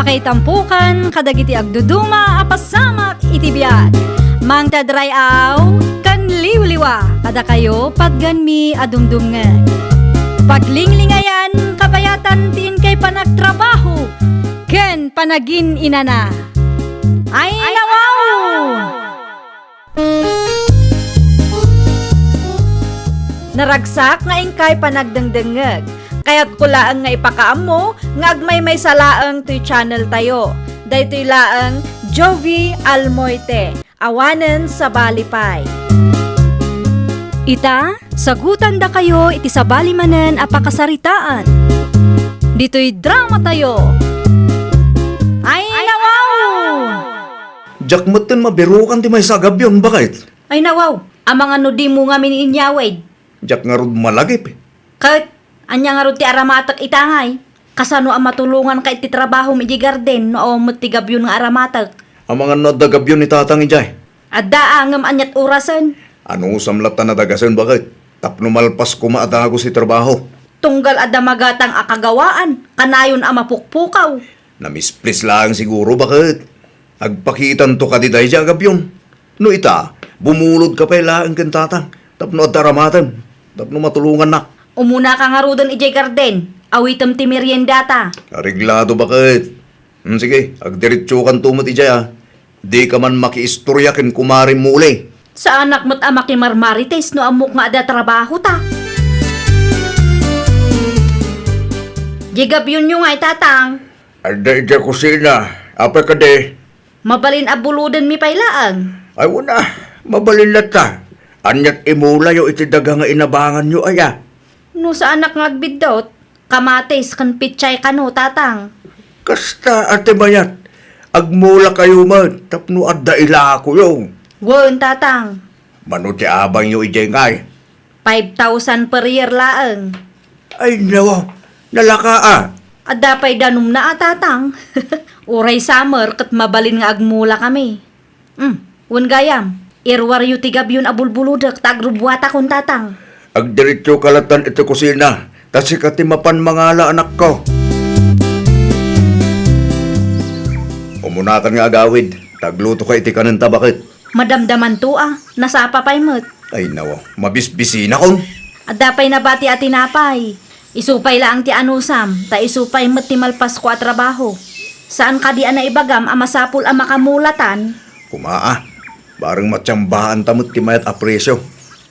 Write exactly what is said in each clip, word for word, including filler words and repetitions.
Maitampukan kadagiti agduduma a pasamak iti biag. Mangted ray-aw ken liwliwa kadakayo patgenmi a dumdumngeg. Paglinglingayan, kabayatan ti inkay panagtrabaho ken panagin-inana. Ay, nawaw! Naragsak nga inkay panagdengdengngeg. Kayatko laeng nga ipakaammo nga agmaymaysa laeng toy channel tayo. Daytoy laeng Jovi Almoite, awanen sabali pay. Ita, sagutandakayo iti sabali manen a pakasaritaan. Ditoy drama tayo. Ay, nawaw! Diak metten mabirukan ti maysa a gabion, baket. Ay, nawaw, amangan no dimo ngamin inyawid. Diak ngarud malagip. Ket, ania ngarud ti aramatek ita ngay? Kasano a matulonganka iti trabahom idiay garden no awan met ti gabion nga aramatek? Amangan no adda gabion ni Tatang idiay. Adda a, ngem aniat orasen? Anusam latta nadagasen, baket. Tapno malpas koma a dagus ti trabaho. Tunggal adda magatang a kagawaan, kanayon a mapukpukaw. Namisplis laeng siguro, baket. Agpakitanto kadi daydiay a gabion. No ita, bumulodka pay laeng ken Tatang tapno adda aramatem, tapno matulongannak. Umunaka ngaruden idiay garden, awitem ti meriendata. Areglado, baket. Hmm, sige, agdiretsokanto met idiay, a. Dika man makiistoria ken kumare Muli. Saanak met a makimarmarites no ammok nga adda trabahota. Diay gabionyo ngay, Tatang. Adda idiay kusina. Apay kadi? Mabalin a bulodenmi pay laeng. Ay, wen a, mabalin latta. Aniat imulayo iti daga nga inabanganyo aya? No saanak nga agbiddut, kamatis ken pitsay kano, Tatang. Kasta a ti mayat, agmulakayo met tapno adda ilakoyo. Wen, Tatang. Mano ti abangyo idiay ngay? Five thousand per year laeng. Ay, nawa, nalaka a. Adda pay danumna a, Tatang. Uray summer ket mabalin nga agmulakami. Hmm, wen gayam, iruaryo ti gabion a bulbulodek ta agrubuatakon, Tatang. Agdiretsoka lattan iti kusina, ta sika ti mapan mangala, anakko. Umunakan nga agawid, ta aglutoka iti kanenta, baket. Madamdamanto a, nasapa pay met. Ay, nawa, mabisbisinakon. Adda pay nabati a tinapay. Isu pay laeng ti anusam, ta isu pay met ti malpasko a trabaho. Saan kadi a naibagam a masapul a makamulatan? Koma a, bareng matiambaanta met ti mayat a presyo.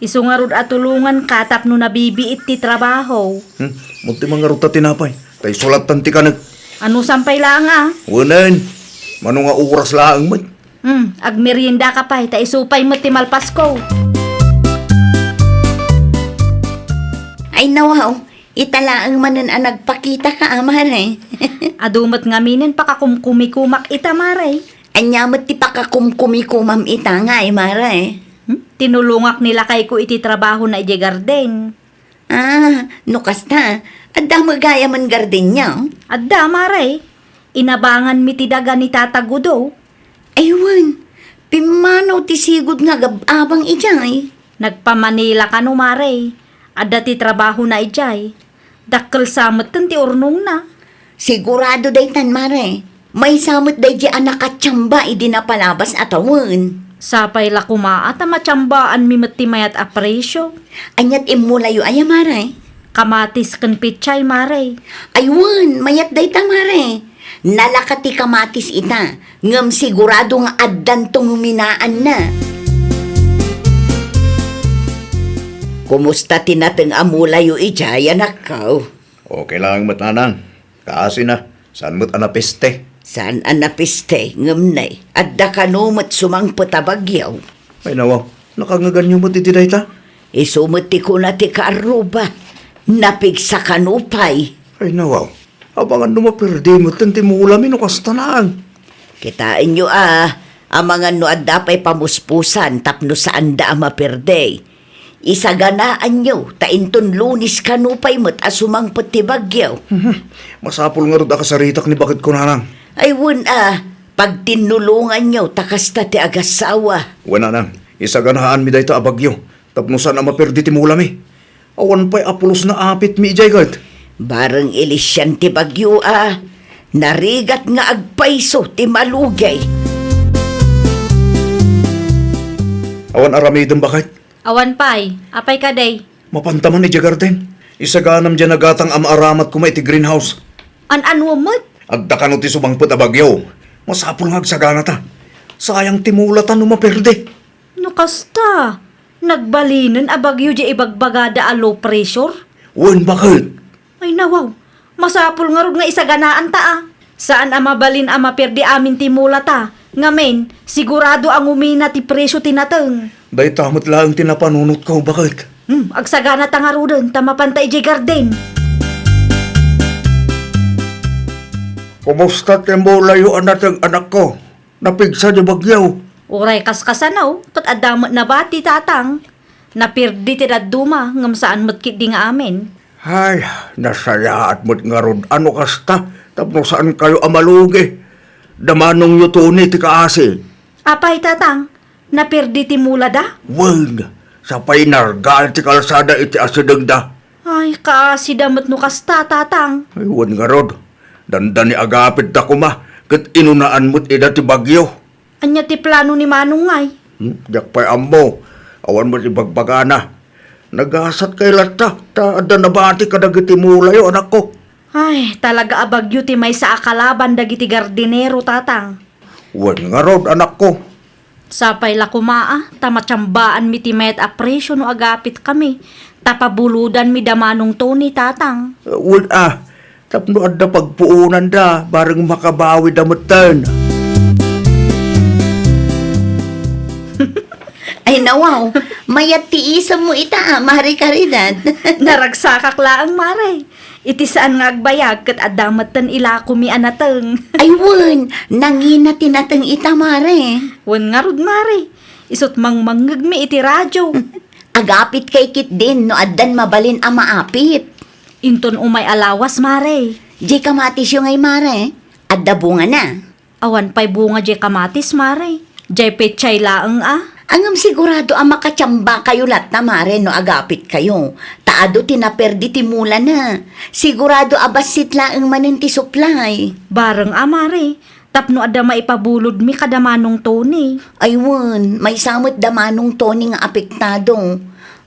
Isu ngarud a tulonganka tapno nabibiit ti trabaho. Hmm, munti man ngarud ta tinapay, ta isu lattan ti kanek. Anusam pay laeng a? Wenen, mano nga oras laeng met? Hmm, agmeriendaka pay, ta isu pay met ti malpasko. Ay, nawaw, ita laeng manen a nagpakitaka a, mare. Adu met ngaminen pakakumkumikomak ita, mare. Ania met ti pakakumkumikomam ita ngay, mare? Hmm? Tinulongak ni lakayko iti trabahona idiay garden. Ah, no kasta, adda met gayamen gardenyo? Adda, mare. Inabanganmi ti daga ni Tata Gudo. Ay wen, pimmanaw ti sigud nga agab-abang idiay. Nagpa-Manila kano, mare. Adda ti trabahona idiay. Dakkel sa metten ti urnongna. Sigurado daytan, mare. Maysa met daydiay a nakatiamba idi napalabas a tawen. Sapay la koma a ta matiambaanmi met ti mayat a presyo. Aniat immulayo aya, mare? Kamatis ken pitsay, mare. Ay wen, mayat dayta, mare. Nalaka ti kamatis ita, ngem sigurado nga addanto nguminaanna. Kumusta ti nateng a mulayo idiay, anakko? Okay lang met, nanang. Kaasina, saan met a napiste? Saan a napiste, ngem nay, adda kano met sumangpet a bagyo? Ay, nawaw, nakangeganyo met iti dayta? Isu met ti kuna ti kaarruba, napigsa kano pay. Ay, nawaw, abangan no maperdi metten ti mulami no kasta laeng. Kitaenyo a, amangan no adda pay pamuspusan tapno saanda a maperdi. Isaganaanyo, ta inton Lunes kano pay met a sumangpet ti bagyo. Mhm. Masapul ngarud a kasaritak ni baketko, nanang. Ay, wen a, pagtinnulonganyo, ta kasta ti agasawa. Wen, nanang, isaganaanmi dayta a bagyo, tapno saan a maperdi ti mulami. Awan pay a pulos naapitmi idiay ket. Bareng ilisian ti bagyo a, Narigat nga agpayso ti malugay. Awan aramidem, baket? Awan pay. Apay kadi? Mapanta man idiay garden. Isaganam diay nagatang a maaramat koma iti greenhouse. An-ano met? Adda kano ti sumangpet a bagyo. Masapul nga agsaganata. Sayang ti mulata no maperdi. No kasta, nagbalinen a bagyo diay ibagbagada a low pressure? Wen, baket? Ay, nawaw. Masapul ngarud nga isaganaanta, a. Saan a mabalin a maperdi amin ti mulata. Ngamin, sigurado a ngumina ti presyo ti nateng. Dayta met laeng ti napanunotko, baket? Hmm, agsaganata ngaruden ta mapanta idiay garden. Kumusta ti mulayo a nateng, anakko? Napigsa ti bagyo. Uray kaskasano, ket adda met nabati, tatang. Naperdi ti dadduma, ngem saan met ketdi nga amin. Ay, nasayaat met ngarud a no kasta, tapno saankayo a malugi. Da manongyo Tony ti kaasi. Apay, tatang, naperdi ti mulada? Wen, sa pay nargal ti kalsada iti asidegda. Ay, kaasida met no kasta, tatang. Ay, wen ngarud. Dandani agapitda koma, ket inunaan met ida ti bagyo. Ania ti plano ni Manong ngay? Hmm, diak pay ammo. Awan met ibagbagana. Nagasatkay latta, ta adda nabati kadagiti mulayo, anakko. Ay, talaga a bagyo ti maysa a kalaban dagiti gardinero, tatang. Wen ngarud, anakko. Sapay la koma a, ta matsamba-anmi ti mayat a presyo no agapitkami, ta pabulodanmi da Manong Tony, tatang. Wen a, tapno adda pagpuonanda, bareng makabawida metten. Ay, nawaw, mayat ti isemmo ita, a, Mare Caridad. Naragsakak laeng, Mare. Iti saan nga agbayag ket adda metten ilakomi a nateng. Ay wen, nangina ti nateng ita, Mare. Wen ngarud, Mare. Isut' mangmangngegmi iti radio. Agapitkay ketdin no addan mabalin a maapit. Inton umay a lawas, Mare. Diay kamatisyo ngay, Mare. Adda bungana. Awan pay bunga diay kamatis, Mare. Diay petsay laeng a. Ngem sigurado a makatsambakayo latta, Mare, no agapitkayo. Ta adu ti naperdi ti mulana. Sigurado a bassit laeng manen ti supply. Bareng a, Mare. Tapno adda maipabulodmi kada Manong Tony. Ay wen, maysa met da Manong Tony nga apektado.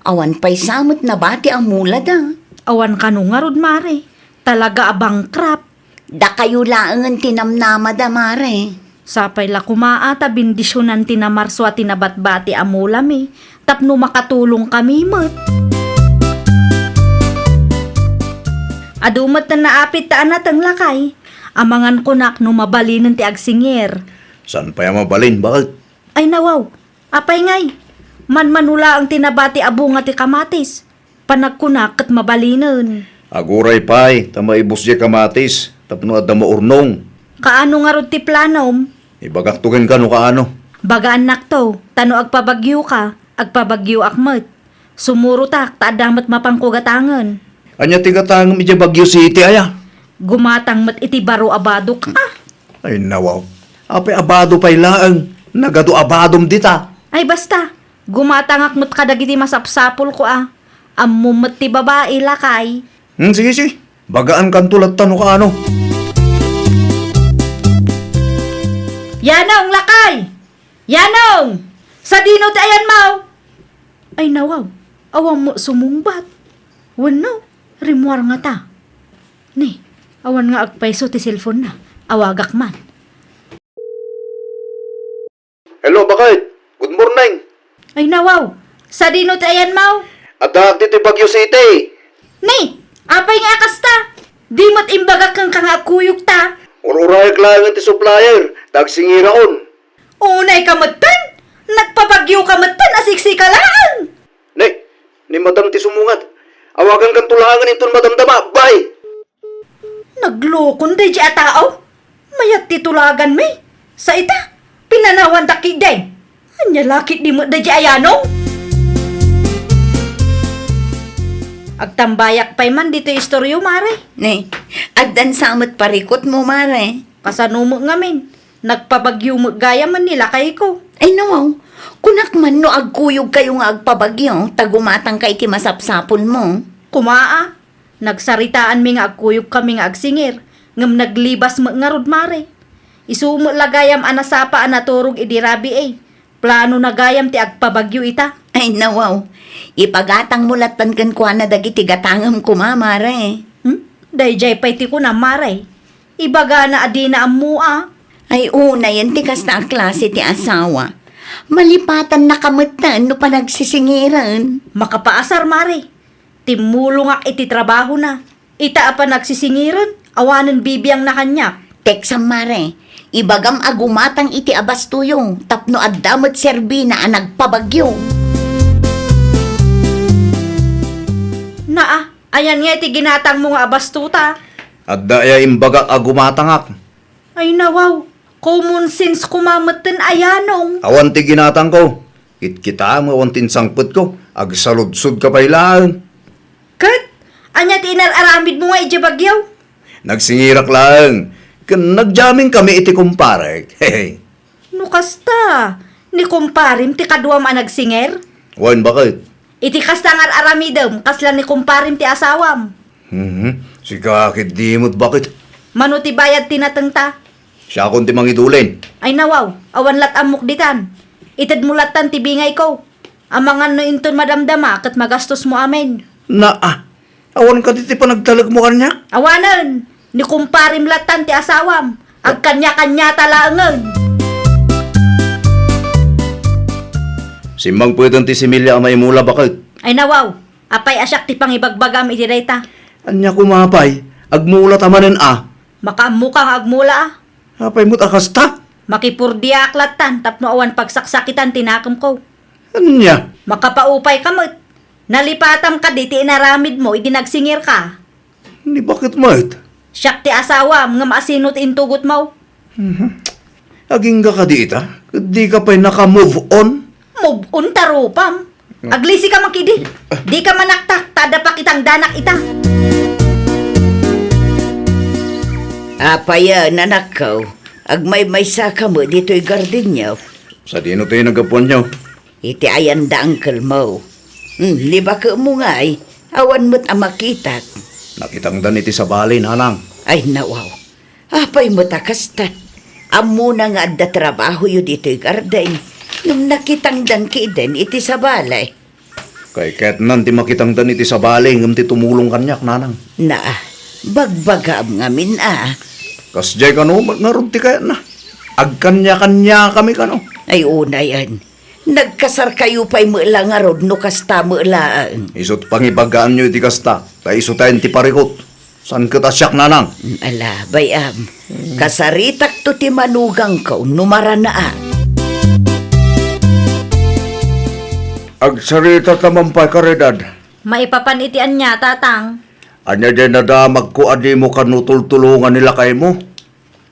Awan pay sa met nabati a mulada. Awan kano ngarud, Mare. Talaga a bankrupt. Dakayo laengen ti namnamada, Mare. Sapay la koma a ta bendisionan ti namarso a ti nabatbati a mulami tapno makatulongkami met. Adu met ti naapit ta a nateng, lakay. Amangan kunak no mabalinen ti agsingir. Saan pay a mabalin, baket? Ay, nawaw. Apay ngay? Manmano laeng ti nabati a bunga ti kamatis. Panagkunak ket mabalinen. Aguray pay, ta maibus diay kamatis, tapno adda maurnong. Kaano ngarud ti planom? Ibagakto kenka no kaano. Bagaannakto, ta no agpabagyoka, agpabagyoak met. Sumurotak, ta adda met mapanko gatangen. Ania ti gatangem idiay Baguio City, aya? Gumatang met iti baro a badok, a. Ay, nawaw. Apay a bado pay laeng, nagadu a badom dita. Ay, basta, gumatangak met kadagiti masapsapulko, a. Ammom met ti babai, lakay. Hmm, sige, sige. Bagaankanto latta no kaano. Yanong, lakay! Yanong! Sadino ti ayanmo? Ay, nawaw, awan met sumungbat. Wenno, rimmuar ngata. Ni, awan nga agpayso ti cellphone-na. Awagak man. Hello, baket. Good morning. Ay, nawaw, sadino ti ayanmo? Addaak ditoy Baguio City. Ni, apay nga a kasta? Di met imbagak kenka nga agkuyogta. Ur-urayek laengen ti supplier, ta agsingirakon. Unayka metten? Nagpabagyoka metten a siksika laeng! Ne, ni madam ti sumungat. Awagankanto laengen inton madamdama, bay! Naglokon daydiay a tao. Mayat ti tulaganmi. Sa ita, pinanawandak ketdi. Ania la ketdi met daydiay a yanong? Agtambayak pay man ditoy istoryo, Mare. Ne, addan sa met parikutmo, Mare. Kasano met ngamin? Nagpabagyo met gayam ni lakayko. Ay, nawaw. Kunak man no agkuyogkayo nga agpabagyo, ta gumatangka iti masapsapulmo. Kumaa, nagsaritaanmi nga agkuyogkami nga agsingir, Ngem naglibas met ngarud, Mare. Isu met la gayam a nasapa a naturog idi rabii. Planona gayam ti agpabagyo ita. Ay, nawaw. Ipagatangmo lattan kenkuana dagiti gatangem koma, Mare. Hmm? Daydiay pay ti kunam, Mare. Ibagana a dina ammo a. Ay, unayen ti kasta a klase ti asawa. Malipatannaka metten no panagsisingiren. Makapaasar, Mare. Timmulongak iti trabahona. Ita a panagsisingiren, awanen bibiangna kaniak. Teksam, Mare, ibagam a gumatang iti abastoyo tapno adda met serbina a nagpabagyo. Naa, ayan nga iti ginatangmo nga abastota? Adda aya imbagak a gumatangak? Ay, nawaw, common sense koma metten ayanong. Awan ti ginatangko. Kitkitaem nga awan ti insangpetko, agsaludsodka pay laeng. Ket, ania ti inar-aramidmo nga idiay bagyo? Nagsingirak laeng, ken nagjammingkami iti kumparek. No kasta, ni kumparem ti kaduam a nagsinger? Wen, baket? Iti kasta nga ar-aramidem, kasla ni kumparem ti asawam. Mhm. Sika ketdi met, baket? Mano ti bayad ti natengta? Siakon ti mangidulin. Ay, nawaw, awan lat ammok ditan. Itedmo lattan ti bingayko. Amangan no inton madamdama ket magastosmo amin. Naa, awan kadi ti panagtalekmo kaniak? Awanen, ni kumparem lattan ti asawam. Agkaniakaniata laengen. Simmangpeten ti similya a maimula, baket. Ay, nawaw, apay a siak ti pangibagbagam iti dayta? Ania koma pay, agmulata manen a? Makaammokang agmula a. Apay met a kasta? Makipurdiaak lattan tapno awan pagsaksakitan ti nakemko. Ania? Makapaupayka met. Nalipatam kadi ti inaramidmo idi nagsingirka? Ni baket met? Siak ti asawam, ngem asino ti intugotmo? Mhm. Agingga kadi ita? Ket dika pay naka-move on? Move on ta rupam. Aglisika man kidi. Dika manaktak, ta adda pakitangdanak ita. Apayen, anakko, agmaymaysaka met ditoy gardenyo. Sadino ti naggapuanyo? Iti ayan da uncle mo. Hmm, ni baketmo ngay, awan met a makitak. Nakitangdan iti sabali, nanang. Ay, nawaw. Apay met a kasta? Ammona nga adda trabahoyo ditoy garden, ngem nakitangdan kiden iti sabali. Kay ketnan ti makitangdan iti sabali ngem ti tumulong kaniak, nanang. Naa, bagbagaam ngamin a. Kasdiay kano met ngarud ti kayatna. Agkaniakaniakami kano. Ay, unayen. Nagkasarkayo pay met la ngarud no kasta met laeng. Isu't pangibagaanyo iti kasta, ta isu tayen ti parikut. Saan ket a siak, nanang? Mm, ala, bay-am. Kasaritakto ti manugangko no maranaak. Agsarita ta man pay, Caridad. Maipapan iti ania, Tatang? Ania diay nadamagko a dimo kano tultulongan ni lakaymo?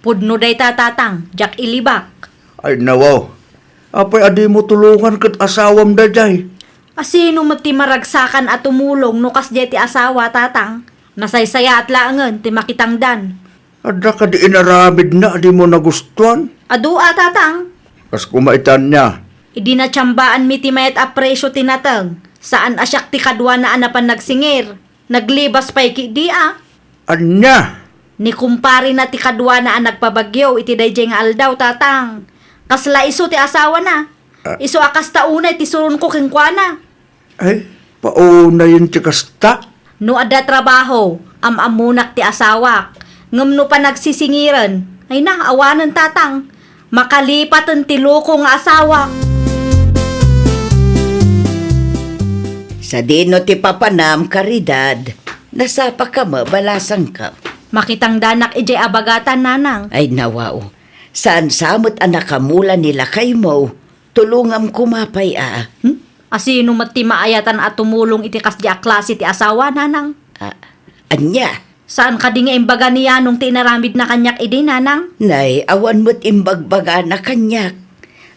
Pudno dayta, Tatang, diak ilibak. Ay, nawaw. Apay a dimo tulongan ket asawam daydiay? Asino met ti maragsakan a tumulong no kasdiay ti asawa, Tatang? Nasaysayaat laengen ti makitangdan. Adda kadi inaramidna a dimo nagustuan? Adu a, Tatang. Kas koma ita ania? Idi natiambaanmi ti mayat a presio ti nateng, saan a siak ti kaduana a napan nagsingir. Naglibas pay kidi a. Ania? Ni kumparena ti kaduana a nagpabagyo iti daydiay nga aldaw, Tatang. Kasla isu ti asawana. Ah. Isu a kasta unay ti suronko kenkuana. Ay, paunayen ti kasta. No adda trabaho, am-ammonak ti asawak. Ngem no panagsisingiren, ay na, awanen, Tatang. Makalipaten ti loko nga asawa. Sadino ti papanam, Caridad? Nasapaka met, balasangko. Makitangdanak idiay abagatan, nanang. Ay, nawaw. Saan sa met a nakamula ni lakaymo? Tulongam koma pay a. Hmm? Asino met ti maayatan a tumulong iti kasdi a klase ti asawa, nanang? Ah, ania? Saan kadi nga imbaga ni Yanong ti inaramidna kaniak idi, nanang? Nay, awan met imbagbagana kaniak.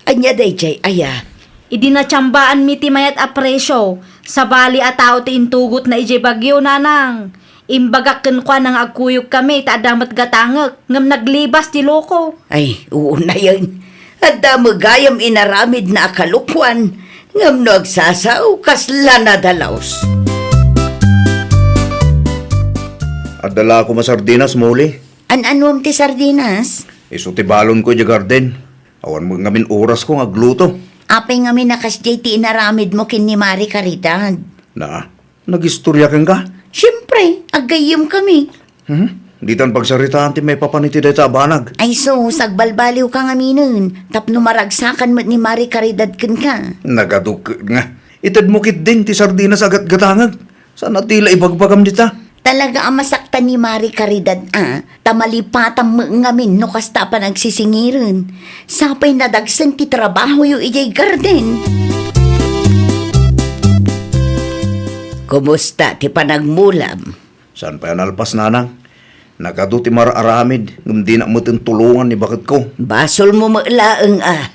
Ania daydiay aya? Idi natiambaanmi ti mayat a presio, sabali a tao ti intugotna idiay bagyo, nanang. Imbagak kenkuana nga agkuyogkami ta adda met gatangek, ngem naglibas ti loko. Ay, unayen. Adda met gayam inaramidna a kalokuan, ngem no agsasao, kasla nadalus. Adda la koma sardinas, Moli. An-anuam ti sardinas? Isu ti balonko idiay garden. Awan met ngamin orasko nga agluto. Apay ngamin a kasdiay ti inaramidmo ken ni Mari Caridad? Na, nagistorya kenka? Siempre, aggayyemkami. Hmm? Ditan pagsaritaan ti maipapan iti dayta a banag. Ay sus, agbalbaliwka ngaminen, tapno maragsakan met ni Mari Caridad kenka. Nagaduket nga. Itedmo ketdin ti sardinas a gatgatangek. Saan a ti la ibagbagam dita? Talaga a masaktan ni Mari Caridad a, ta malipatam met ngamin no kasta a panagsisingiren. Sapay nadagsen ti trabahoyo idiay garden. Kumusta ti panagmulam? Saan pay a nalpas, nanang? Nagadu ti mar-aramid, ngem dinak metten tulongan ni baketko. Basolmo met laeng a.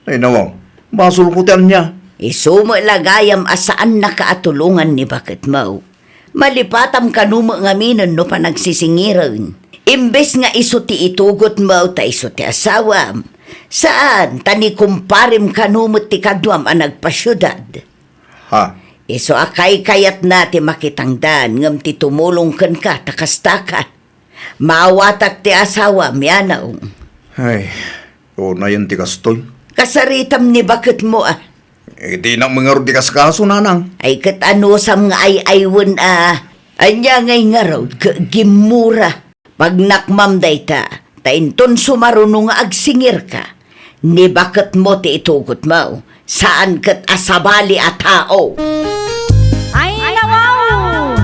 Ay, nawaw. Basolko ti ania? Isu met la gayam a saannaka a tulongan ni baketmo. Malipatam kano met ngaminen no panagsisingiren. Imbes nga isu ti itugotmo ta isu ti asawam. Saan, ta ni kumparem kano met ti kaduam a nagpasiudad. Ha? Isu a kaykayatna ti makitangdan ngem ti tumulong kenka ta kastaka. Maawatak ti asawam, Yanong. Ay, unayen ti kastoy. Kasaritam ni baketmo a. Eh, dinak mangarud ti kaskaso, nanang. Ay, ket anusam nga ay-aywen a. Ania ngay ngarud ket gimmura? Pagnakmam dayta, ta inton sumaruno nga agsingirka, ni baketmo ti itugotmo, saan ket a sabali a tao. Ay, nawaw!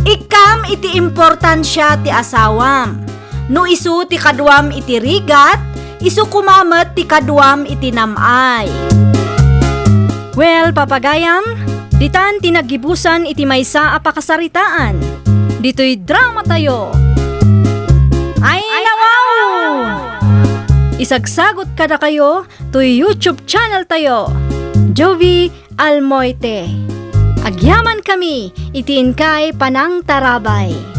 Ikkam iti importansia ti asawam. No isu ti kaduam iti rigat, isu koma met ti kaduam iti nam-ay. Well, papagayam, ditan ti naggibusan iti maysa a pakasaritaan. Ditoy dramatayo. Ay, nawaw! Isagsagot kadakayo toy YouTube channel tayo, Jovie Almoite. Agyamankami iti inkay panangtarabay.